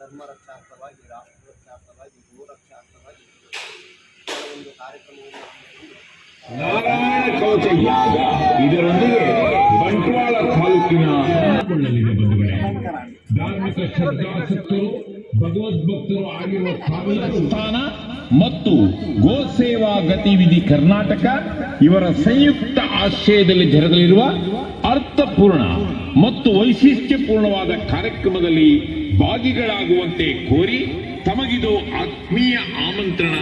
ಧರ್ಮ ರಕ್ಷಾರ್ಥವಾಗಿ, ರಾಷ್ಟ್ರ ರಕ್ಷಾರ್ಥವಾಗಿ, ಗೋ ರಕ್ಷಾರ್ಥವಾಗಿ ಕೆಲವೊಂದು ಕಾರ್ಯಕ್ರಮವನ್ನು ಹಮ್ಮಿಕೊಂಡು ನಾರಾಯಣ ಕವಚ ಯಾಗ ಇದರೊಂದಿಗೆ ಬಂಟ್ವಾಳ ತಾಲೂಕಿನ ಕೊಳ್ಳಲಿದೆ. ಬಂಧುಗಳೇ, ಧಾರ್ಮಿಕ ಶ್ರದ್ಧಾಸಕ್ತರು, ಭಗವದ್ಭಕ್ತರು ಆಗಿರುವ ಸ್ಥಾನ ಮತ್ತು ಗೋಸೇವಾ ಗತಿವಿಧಿ ಕರ್ನಾಟಕ ಇವರ ಸಂಯುಕ್ತ ಆಶ್ರಯದಲ್ಲಿ ಜರಗಲಿರುವ ಅರ್ಥಪೂರ್ಣ ಮತ್ತು ವೈಶಿಷ್ಟ್ಯಪೂರ್ಣವಾದ ಕಾರ್ಯಕ್ರಮದಲ್ಲಿ ಭಾಗಿಗಳಾಗುವಂತೆ ಕೋರಿ ತಮಗಿದು ಆತ್ಮೀಯ ಆಮಂತ್ರಣ.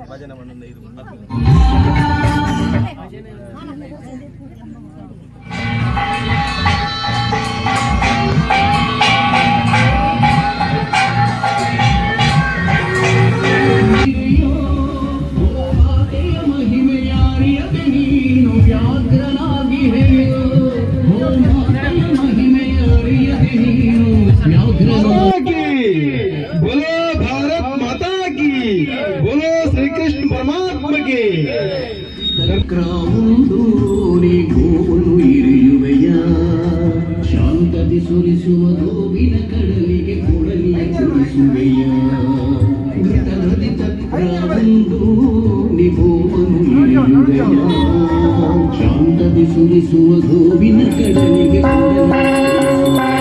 ಭಜನೆ ಮಣ್ಣನ್ನು ಇದು. ಗೋಮಾತೆಯ ಮಹಿಮೆಯಾರಿಯದೆ ನೀನು ವ್ಯಾಘ್ರನಾಗಿಹೆಯೋ. ಗೋಮಾತೆಯ ಮಹಿಮೆಯಾರಿಯದೆ ನೀನು ವ್ಯಾಘ್ರನಾಗಿ. बोलो भारत माता की, बोलो श्री कृष्ण परमात्मा की. ಚಕ್ರವುಂಡು ನೀ ಗೋವನ್ನು ಇರಿಯುವೆಯ. ಶಾಂತದಿ ಸುರಿಸುವ ಗೋವಿನ ಕಡಲಿಗೆ ಕೊಡಲಿಯ ಕುಡಿಸುವೆಯ. ಘೃತ ನದಿ ಚಕ್ರವುಂಡು ನೀ ಗೋವನ್ನು ಇರಿಯುವೆಯ. ಶಾಂತದಿ ಸುರಿಸುವ ಗೋವಿನ ಕಡಲಿಗೆ ಕೊಡಲಿಯ ಕುಡಿಸುವೆಯ.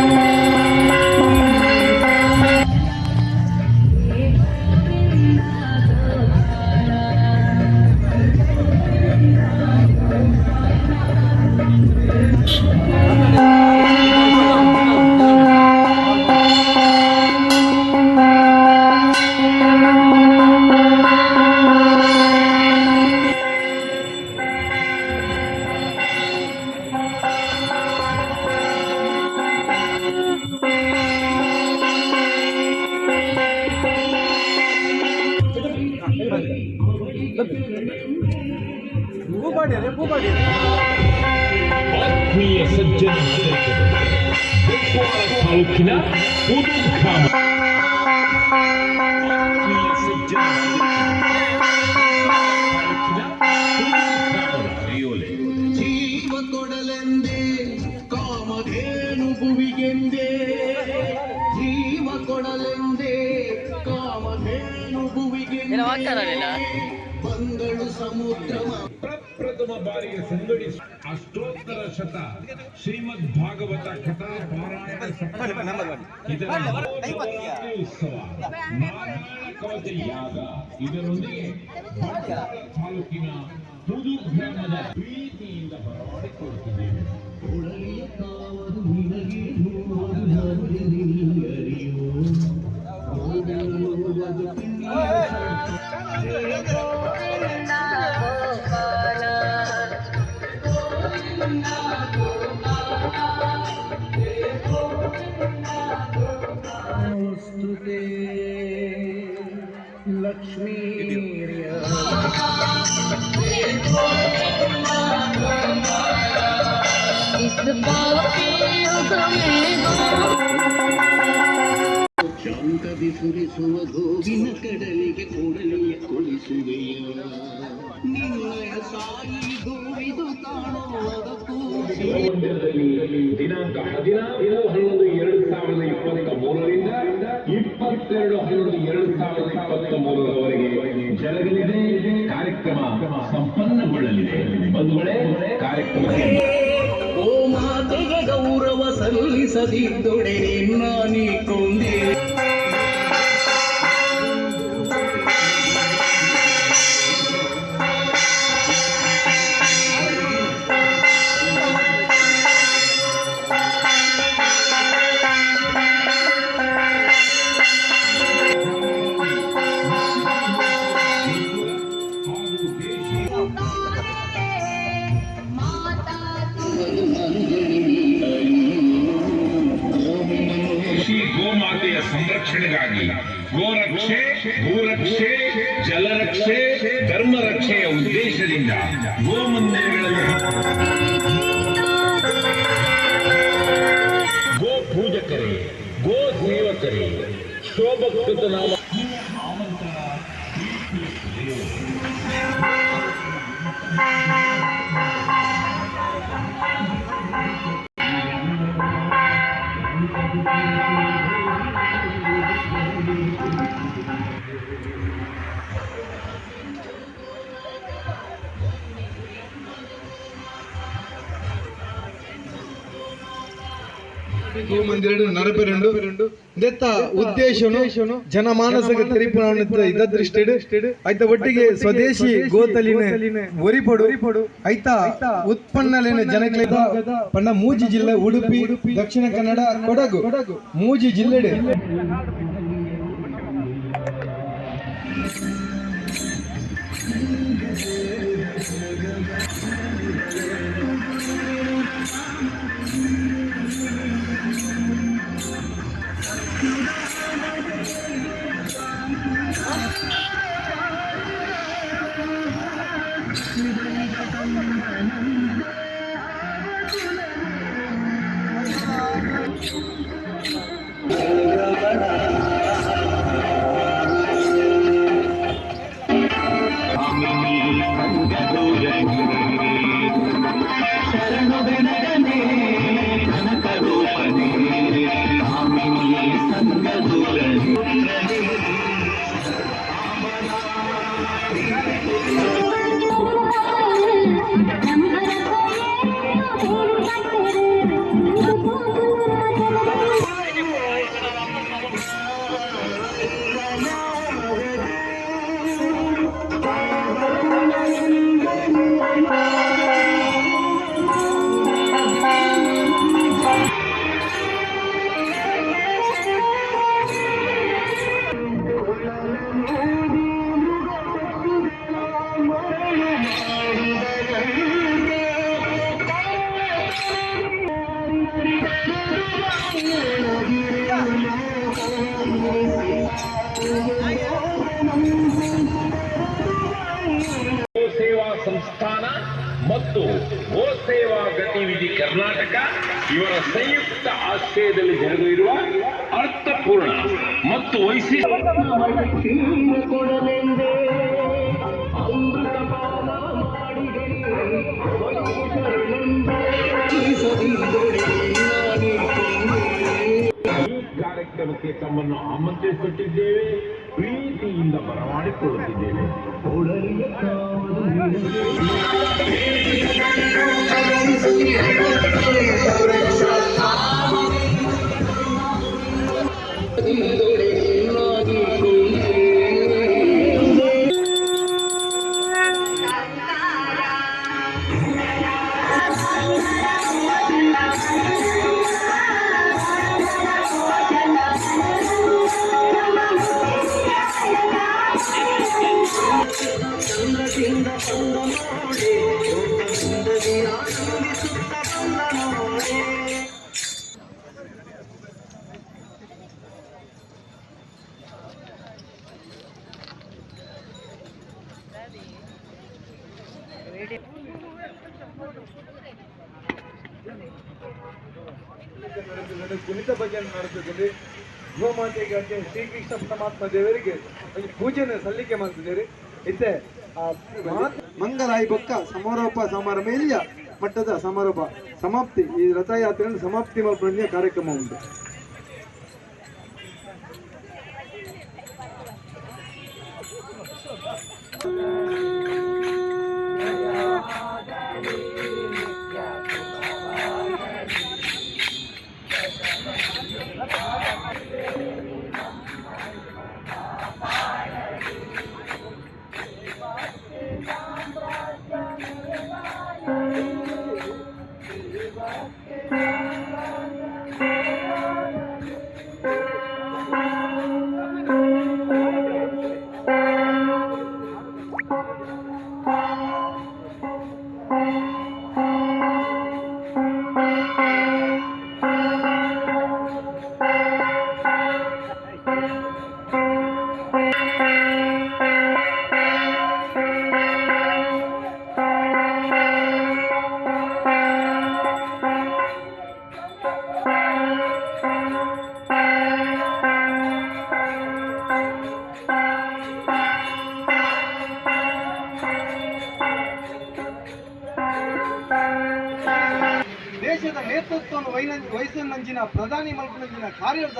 ಆತ್ಮೀಯ ಸಜ್ಜನ ನಾಗರಿಕರು, ಬಂಟ್ವಾಳ ತಾಲೂಕಿನ ಪುದು ಗ್ರಾಮ, ಆತ್ಮೀಯ ಸಜ್ಜನ ನಾಗರಿಕರು, ತಾಲೂಕಿನ ಪುದು ಗ್ರಾಮದ ಅರಿಯೋಲೆ ಜೀವ ಕೊಡಲೆಂದೇ ಕಾಮಧೇನು ಭುವಿಗೆಂದೇ, ಜೀವ ಕೊಡಲೆಂದೇ ಕಾಮಧೇನು ಭುವಿಗೆಂದೇ ಬಂದಳು ಸಮುದ್ರ. ಪ್ರಪ್ರಥಮ ಬಾರಿಗೆ ಸಂಘಟಿಸಿ ಅಷ್ಟೋತ್ತರ ಶತ ಶ್ರೀಮದ್ ಭಾಗವತ ಕಥಾ ಪಾರಾಯಣ ಸಪ್ತಾಹ, ಇದರ ಮಹಾನವರಾತ್ರಿ ಉತ್ಸವ, ನಾರಾಯಣ ಕವಚ ಯಾಗ ಇದರೊಂದಿಗೆ ಬಂಟ್ವಾಳ ತಾಲೂಕಿನ ಪುದು ಗ್ರಾಮದ ಪ್ರೀತಿಯಿಂದ ಬರಮಾಡಿಕೊಳ್ಳುತ್ತಿದ್ದೇವೆ. ಕೊಡಲಿಯ ಕಾವದು ನಿನಗೆ ನೋವದು ಅರಿಯೋ. ನೋವದು ತಿಳಿಯ. ಗೋವಿಂದ ಗೋಪಾಲ, ಗೋವಿಂದ ಗೋಪಾಲ. ನಮಸ್ತುತೇ ಲಕ್ಷ್ಮೀರ್ಯ. इस पापी युग में गो ಶಾಂತದಿ ಸುರಿಸುವ ಗೋವಿನ ಕಡಲಿಗೆ ಕೊಡಲಿಯ ಕೊಡಿಸುವೆಯ. ನಿನ್ನಯ ಸಾಯಿ ಗೋವಿದು ಕಾಣುವುದಕ್ಕೂ ಮಂದಿರದಲ್ಲಿ ದಿನಾಂಕ 14-11-2023ರಿಂದ 22-11-2023ರವರೆಗೆ ಜರಗಲಿದೆ. ಕಾರ್ಯಕ್ರಮ ಸಂಪನ್ನಗೊಳ್ಳಲಿದೆ. ಬಂಧುಗಳೇ, ಕಾರ್ಯಕ್ರಮಕ್ಕೆ ಗೋಮಾತೆಗೆ ಗೌರವ ಸಲ್ಲಿಸದಿದ್ದೊಡೆ ನಿನ್ನ ನೀ ಕೊಂದೆ. ಹಾಗೂ ದೇಶೀಯ माता ಮನುಜನಿ ಅರಿಯೋ. ಶ್ರೀ ಗೋಮಾತೆಯ ಸಂರಕ್ಷಣೆಗಾಗಿ ಗೋರಕ್ಷೆ, ಭೂರಕ್ಷೆ, ಜಲರಕ್ಷೆ, ಧರ್ಮ ರಕ್ಷೆಯ ಉದ್ದೇಶದಿಂದ ಗೋಮಂದಿರಗಳಲ್ಲಿ ಗೋ ಪೂಜಕರೇ, ಗೋ ಸೇವಕರೇ, ಶೋಭಕೃತ ನಾಮ ಮಂದಿರ ನರಪೆರುಂಡು ದೆತ್ತ ಉದ್ದೇಶನು ಜನಮಾನಸಗ ತೆರಿಪುನ ಇದ ದೃಷ್ಟಿ ಐತ ಒಟ್ಟಿಗೆ ಸ್ವದೇಶಿ ಗೋತಲಿನ ಒರಿಪಡು ಐತ ಉತ್ಪನ್ನಲೇನ ಜನಕ್ಲೆದ ಪಂಡ ಮೂಜಿ ಜಿಲ್ಲೆ ಉಡುಪಿ, ದಕ್ಷಿಣ ಕನ್ನಡ, ಕೊಡಗು ಮೂಜಿ ಜಿಲ್ಲೆಡ್ ಗೋ ಸೇವಾ ಸಂಸ್ಥಾನ ಮತ್ತು ಗೋ ಸೇವಾ ಗತಿವಿಧಿ ಕರ್ನಾಟಕ ಇವರ ಸಂಯುಕ್ತ ಆಶ್ರಯದಲ್ಲಿ ಜರುಗಲಿರುವ ಅರ್ಥಪೂರ್ಣ ಮತ್ತು ವೈಶಿಷ್ಟ್ಯ ಈ ಕಾರ್ಯಕ್ರಮಕ್ಕೆ ತಮ್ಮನ್ನು ಆಮಂತ್ರಿಸುತ್ತಿದ್ದೇವೆ, ಪ್ರೀತಿಯಿಂದ ಬರಮಾಡಿಕೊಳ್ಳುತ್ತಿದ್ದೇವೆ. ಕುಣಿತ ಭಜನೆ ನಡೆಸುತ್ತದೆ. ಗೋಮಾತೆಗೆ ಶ್ರೀಕೃಷ್ಣ ಪರಮಾತ್ಮ ದೇವರಿಗೆ ಒಂದು ಪೂಜೆಯನ್ನು ಸಲ್ಲಿಕೆ ಮಾಡ್ತಿದ್ದೀರಿ. ಇತ್ತೆ ಆ ಮಂಗಲಾಯಿ ಬೊಕ್ಕ ಸಮಾರೋಪ ಸಮಾರಂಭ ಇಲ್ಲ ಮಟ್ಟದ ಸಮಾರೋಪ ಸಮಾಪ್ತಿ ಈ ರಥಯಾತ್ರೆಯನ್ನು ಸಮಾಪ್ತಿ ಮಾಡುವ ಕಾರ್ಯಕ್ರಮ ಉಂಟು. ನೇತೃತ್ವವನ್ನು ವಹಿಸನಂಚಿನ ಪ್ರಧಾನಿ ಮಲ್ಪನಂಚಿನ ಕಾರ್ಯದ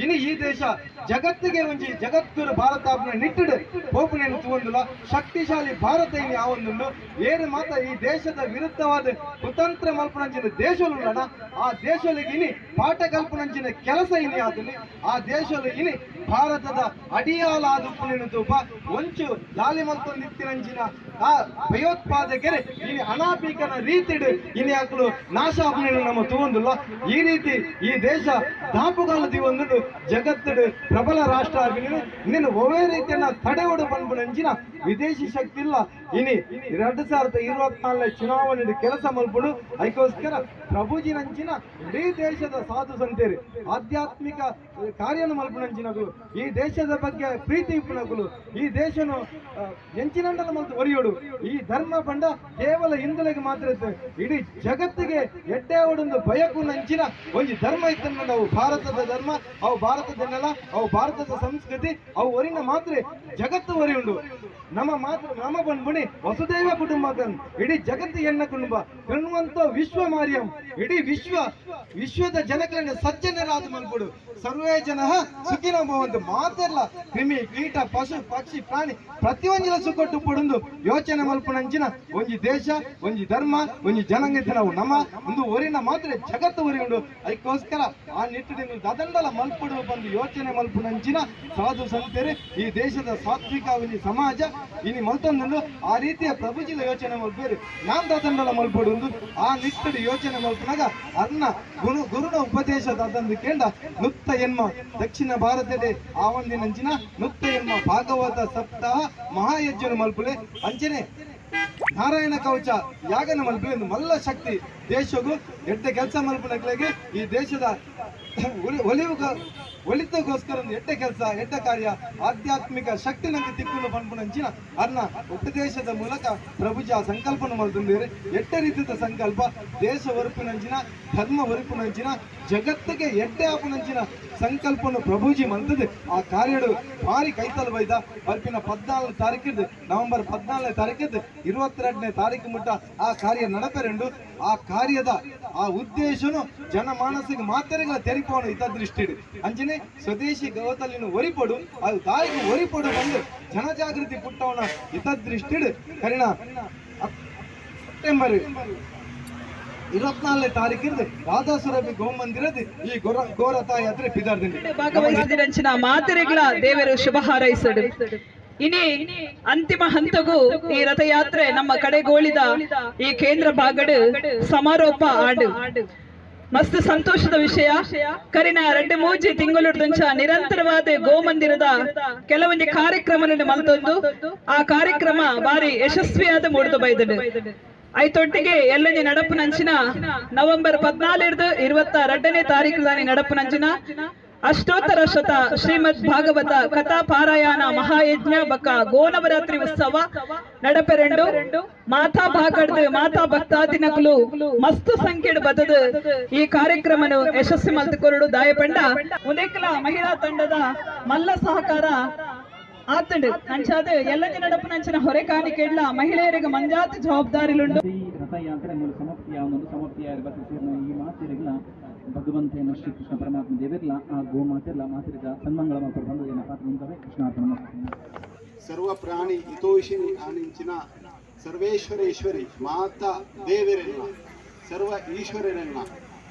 ಇನಿ ಈ ದೇಶ ಜಗತ್ತಿಗೆ ಒಂಜಿ ಜಗದ್ಗುರು ಭಾರತ ನಿಟ್ಟಿಡು ಪೋಪುನೇನು ತೂವೊಂದುಲ್ಲ. ಶಕ್ತಿಶಾಲಿ ಭಾರತ ಇನಿ ಯಾವೊಂದುಂಡು. ಏರು ಮಾತ ಈ ದೇಶದ ವಿರುದ್ಧವಾದ ಕುತಂತ್ರ ಮಲ್ಪನಂಚಿನ ದೇಶಲು ಆ ದೇಶಲಿಗೆ ಇನಿ ಪಾಠ ಕಲ್ಪನಂಚಿನ ಕೆಲಸ ಇನಿ ಆತುಂಡು. ಆ ದೇಶಲು ಇನಿ ಭಾರತದ ಅಡಿಯಾಲಾದ ಉಪ್ಪುನೇನು ತೂಪ. ಒಂಚು ದಾಳಿ ಮಲ್ತೊಂದಿತ್ತಿನಂಚಿನ ಆ ಭಯೋತ್ಪಾದಕರೇ ಇನಿ ಅನಾಪೀಕನ ರೀತಿಡು ಇನಿ ಅಕುಲು ನಾಶ ಆಪುನೇನು ನಮ್ಮ ತೂವೊಂದುಲ್ಲ. ಈ ರೀತಿ ಈ ದೇಶ ದಾಪುಗಾಲ ದೀವೊಂದುಂಡು. ಜಗತ್ತುಡು ಪ್ರಬಲ ರಾಷ್ಟ್ರ ಆಪಿನ ನಿನ್ನ ಒವೇ ರೀತಿಯನ್ನ ತಡೆವಡು ಪನ್ಪುನಂಚಿನ ವಿದೇಶಿ ಶಕ್ತಿ ಇಲ್ಲ. ಇನಿ 2024ನೇ ಚುನಾವಣೆ ಕೆಲಸ ಮಲ್ಪುಡು. ಅದಕ್ಕೋಸ್ಕರ ಪ್ರಭುಜಿನಂಚಿನ ಇಡೀ ದೇಶದ ಸಾಧು ಸಂತೇರಿ, ಆಧ್ಯಾತ್ಮಿಕ ಕಾರ್ಯನ ಮಲ್ಪುನಂಚಿನಗಳು, ಈ ದೇಶದ ಬಗ್ಗೆ ಪ್ರೀತಿ ಇಪ್ಪುನಕುಲು, ಈ ದೇಶನು ಎಂಚಿನಂಡಲ ಮಲ್ತು ಒರಿಯೋಡು. ಈ ಧರ್ಮ ಪಂಡ ಕೇವಲ ಹಿಂದುಳಿಗೆ ಮಾತ್ರ ಇತ್ತು, ಇಡೀ ಜಗತ್ತಿಗೆ ಎಡ್ಡೆ ಬಯಕುನಂಚಿನ ಒಂಜಿ ಧರ್ಮ ಇತ್ತನ್ನ ನಾವು ಭಾರತದ ಧರ್ಮ, ಅವು ಭಾರತದ ನೆಲ, ಅವು ಭಾರತದ ಸಂಸ್ಕೃತಿ, ಅವು ಒರಿನ ಮಾತ್ರ ಜಗತ್ತು ಒರಿ ಉಂಡು. ನಮ್ಮ ಮಾತ್ರ ನಮ್ಮ ಬಂದ್ಬುಣಿ ವಸುದೈವ ಕುಟುಂಬ, ಇಡೀ ಜಗತ್ತು ಎನ್ನ ಕುಟುಂಬ ಕಣ್ವಂತ ವಿಶ್ವ ಮಾರಿಯಂ. ಇಡೀ ವಿಶ್ವದ ಜನಕರನ್ನ ಸಜ್ಜನರಾದ ಮಲ್ಪುಡು. ಸರ್ವೇ ಜನ ಸುಖಿನೋ ಭವಂತು. ಮಾತೆಲ್ಲ ಕ್ರಿಮಿ ಕೀಟ ಪಶು ಪಕ್ಷಿ ಪ್ರಾಣಿ ಪ್ರತಿಯೊಂಜಿಲ ಸುಖ ಪಡುಂದು ಯೋಚನೆ ಮಲ್ಪುನಂಚಿನ ಒಂಜಿ ದೇಶ, ಒಂಜಿ ಧರ್ಮ, ಒಂಜಿ ಜನಾಂಗ ನಾವು ನಮ್ಮ ಒಂದು ಒರಿನ ಮಾತ್ರ ಜಗತ್ತು ಒರಿ ಉಂಡು. ಅದಕ್ಕೋಸ್ಕರ ಆ ನಿಟ್ಟಿನ ದದಂಡಲ ಮಲ್ಪುಡು ಬಂದು ಯೋಚನೆ ಮಲ್ಪುನಂಚಿನ ಸಾಧು ಸಂತರೆ, ಈ ದೇಶದ ಸಾತ್ವಿಕ ಒಂಜಿ ಸಮಾಜ ಇನಿ ಮಲ್ತೊಂದುಂಡು. ಆ ರೀತಿಯ ಪ್ರಭುಜಿಲ ಯೋಚನೆ ಮಲ್ಪೇರು, ನಾನ್ ದದಂಡಲ ಮಲ್ಪುಡು ಆ ನಿಟ್ಟಿಡು ಯೋಚನೆ ಮಲ್ಪುನಾಗ ಅನ್ನ ಗುರುನ ಉಪದೇಶ ದಾದಂದು ಕೇಂಡ ನುತ್ತ ಎನ್ಮ ದಕ್ಷಿಣ ಭಾರತದ ಆವಂದಿನಂಚಿನ ನುತ್ತ ಎನ್ಮ ಭಾಗವತ ಸಪ್ತಾಹ ಮಹಾಯಜ್ಞನ ಮಲ್ಪುಲೆ. ಅಂಚನೆ ನಾರಾಯಣ ಕವಚ ಯಾಗನ ಮಲ್ಪುಲೆ. ಒಂದು ಮಲ್ಲ ಶಕ್ತಿ ದೇಶಗೂ ಎಡ್ಡೆ ಕೆಲಸ ಮಲ್ಪುನಕ್ಲೆಗೆ ಈ ದೇಶದ ಒಲಿವು ಒಲಿತಗೋಸ್ಕರ ಒಂದು ಎಡ್ಡೆ ಕೆಲಸ, ಎಡ್ಡೆ ಕಾರ್ಯ, ಆಧ್ಯಾತ್ಮಿಕ ಶಕ್ತಿ ನಂಗೆ ತಿಕ್ಕುಲು ಪನ್ಪುನಂಚಿನ ಅರ್ನ ಉಪದೇಶದ ಮೂಲಕ ಪ್ರಭುಜ ಸಂಕಲ್ಪನ ಮಲ್ತುಂದೇರು. ಎಡ್ಡೆ ರೀತಿಯ ಸಂಕಲ್ಪ, ದೇಶ ಒರುಪಿನಂಚಿನ, ಧರ್ಮ ಒರುಪಿನಂಚಿನ, ಜಗತ್ತಿಗೆ ಎಡ್ಡೆ ಆಪುನಂಚಿನ ಸಂಕಲ್ಪನು ಪ್ರಭುಜಿ ಮಂತದೆ. ಆ ಕಾರ್ಯಡು ಭಾರಿ ಕೈತಲ್ ಬೈದ. ಬರ್ಪಿನ 14ನೇ ತಾರೀಕಿದ್ದು, ನವೆಂಬರ್ 14ನೇ ತಾರೀಕಿದ್ದು 22ನೇ ತಾರೀಕು ಮುಟ್ಟ ಆ ಕಾರ್ಯ ನಡಪೆರೆಂಡು. ಆ ಕಾರ್ಯದ ಆ ಉದ್ದೇಶನು ಜನಮಾನಸಿಗೆ ಮಾತೆರೆಗಳ ತೆರಿಪೋಣ ಹಿತದೃಷ್ಟಿ. ಅಂಚನೆ ಸ್ವದೇಶಿ ಗೌತಲಿನ ಒರಿಪೊಡು, ಅದು ತಾಯಿಗೆ ಒರಿಪೊಡು ಬಂದು ಜನಜಾಗೃತಿ ಪುಟ್ಟವನ ಹಿತದೃಷ್ಟಿ. ಕರಿಣ ಸೆಪ್ಟೆಂಬರ್ 24ನೇ ತಾರೀಕಿರ್ದು ರಾಧಾಸುರಭಿ ಗೋಮಂದಿರದ ಈ ಗೋರಥ ಯಾತ್ರೆ ಪಿದಾರ್ದಿಂಡಿ ಭಾಗವಹಿಸಿದಂಚಿನ ಮಾತೆರೆಗಳ ದೇವರು ಶುಭ ಹಾರೈಸಡು. ಇನಿ ಅಂತಿಮ ಹಂತಗೂ ಈ ರಥಯಾತ್ರೆ ನಮ್ಮ ಕಡೆಗೋಳಿದ ಈ ಕೇಂದ್ರ ಭಾಗಡು ಸಮಾರೋಪ ಆಡು. ಮಸ್ತ್ ಸಂತೋಷದ ವಿಷಯ. ಕರಿನ 2-3 ತಿಂಗಳುಂಚ ನಿರಂತರವಾದ ಗೋಮಂದಿರದ ಕೆಲವೊಂದು ಕಾರ್ಯಕ್ರಮ ಮಲ್ತೊಂದು ಆ ಕಾರ್ಯಕ್ರಮ ಬಾರಿ ಯಶಸ್ವಿಯಾದ ಮೂಡ್ದು ಬೈದಡು. ಐತೊಟ್ಟಿಗೆ ಎಲ್ಲನೇ ನಡಪು ನಂಚಿನ ನವೆಂಬರ್ 14 22ನೇ ತಾರೀಕು ದಾನಿ ನಡಪು ನಂಚಿನ ಅಷ್ಟೋತ್ತರ ಶತ ಶ್ರೀಮದ್ ಭಾಗವತ ಕಥಾ ಪಾರಾಯಣ ಮಹಾಯಜ್ಞ ಬಕ್ಕ ಗೋನವರಾತ್ರಿ ಉತ್ಸವ ನಡಪೆರೆಂಡು. ಮಾತಾ ಭಾಗಡ್ದು ಮಾತಾ ಭಕ್ತಾದಿನಕುಲು ಮಸ್ತು ಸಂಖ್ಯೆಡು ಬದದು ಈ ಕಾರ್ಯಕ್ರಮನು ಯಶಸ್ವಿ ಮಲ್ತುಕೊರಡು. ದಾಯಪಂಡ ಉದೇಕಲ ಮಹಿಳಾ ತಂಡದ ಮಲ್ಲ ಸಹಕಾರ ಆತಂಡು. ಅಂಚಾದ ಎಲ್ಲ ನಡಪು ನಂಚಿನ ಹೊರೆ ಕಾಣಿಕೆಡ್ಲ ಮಹಿಳೆಯರಿಗೆ ಮಂಜಾತ ಜವಾಬ್ದಾರಿಲುಂಡು. ಈ ರಥಯಾತ್ರೆ ಮೂಲ ಸಮಾಪ್ತಿಯಾವೊಂದು ಸಮಾಪ್ತಿಯಾಗಿರುವ ಈ ಮಾತಿರಗ್ಲ ಭಗವಂತನ ಶ್ರೀಕೃಷ್ಣ ಪರಮಾತ್ಮ ದೇವಿರ್ಲ ಆ ಗೋಮಾತೆರ್ಲ ಮಾತಿರ್ಗ ಸನ್ಮಂಗಳ ಮಲ್ಪಡ್ ಬಂದು ಏನ ಪಾತ್ರ ನಿಂತವೆ. ಕೃಷ್ಣಾರ್ಪಣ ಮಸ್ತು. ಸರ್ವ ಪ್ರಾಣಿ ಹಿತೋಷಿಣಿ ಆನಿಂಚಿನ ಸರ್ವೇಶ್ವರೇಶ್ವರಿ ಮಾತಾ ದೇವರೆಲ್ಲ ಸರ್ವ ಈಶ್ವರರೆಲ್ಲ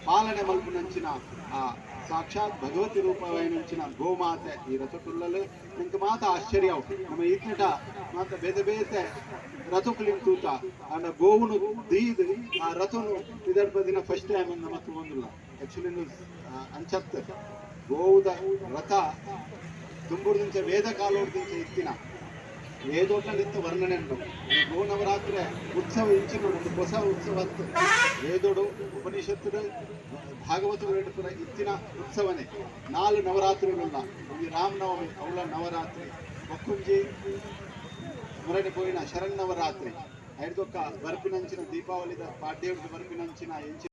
ಪಾಲನೆ ಮಲ್ಪುನಂಚಿನ ಆ ಸಾಕ್ಷಾತ್ ಭಗವತಿ ರೂಪವಾಯಿನಂಚಿನ ಗೋಮಾತೆ ಈ ರಥಕುಲ್ಲಲು ನಂಗೆ ಮಾತ ಆಶ್ಚರ್ಯ. ನಮ್ಮ ಈತ್ನಟ ಮಾತ ಬೇತೆ ಬೇತೆ ರಥಕುಲಿನ್ ತೂತ ಅಂಡ ಗೋವುನು ದೀದ್ ಆ ರಥನು ಇದರ ದಿನ ಫಸ್ಟ್ ಟೈಮ್ ನಮ್ಮ ತೂವೊಂದುಲ್ಲ. ಆಕ್ಚುಲಿ ಅಂಚತ್ ಗೋವುದ ರಥ ದುಂಬುರ್ದಿಂಚ ವೇದ ಕಾಲೋಡ್ದಿಂಚ ಇತ್ತಿನ ವೇದೋಟ್ಲಲ್ಲಿತ್ತು ವರ್ಣನೆ ಉಂಟು. ಈ ಗೋನವರಾತ್ರಿ ಉತ್ಸವ ಇಂಚಿನ ಒಂದು ಹೊಸ ಉತ್ಸವ ಅತ್ತು. ವೇದೋಡು ಉಪನಿಷತ್ತುಡು ಭಾಗವತ ಪುರ ಇತ್ತಿನ ಉತ್ಸವನೇ. ನಾಲು ನವರಾತ್ರಿಗಳುಲ್ಲ. ಒಂಜಿ ರಾಮನವಮಿ ಅವಳ ನವರಾತ್ರಿ, ಬೊಕ್ಕೊಂಜಿ ಮುರಡಿ ಪೋಯಿನ ಶರನ್ನವರಾತ್ರಿ, ಐದೊಕ್ಕ ಬರ್ಪಿನಂಚಿನ ದೀಪಾವಳಿದ ಪಾಡ್ಯದ ಬರ್ಪಿನಂಚಿನ ಎಂಚಿನ.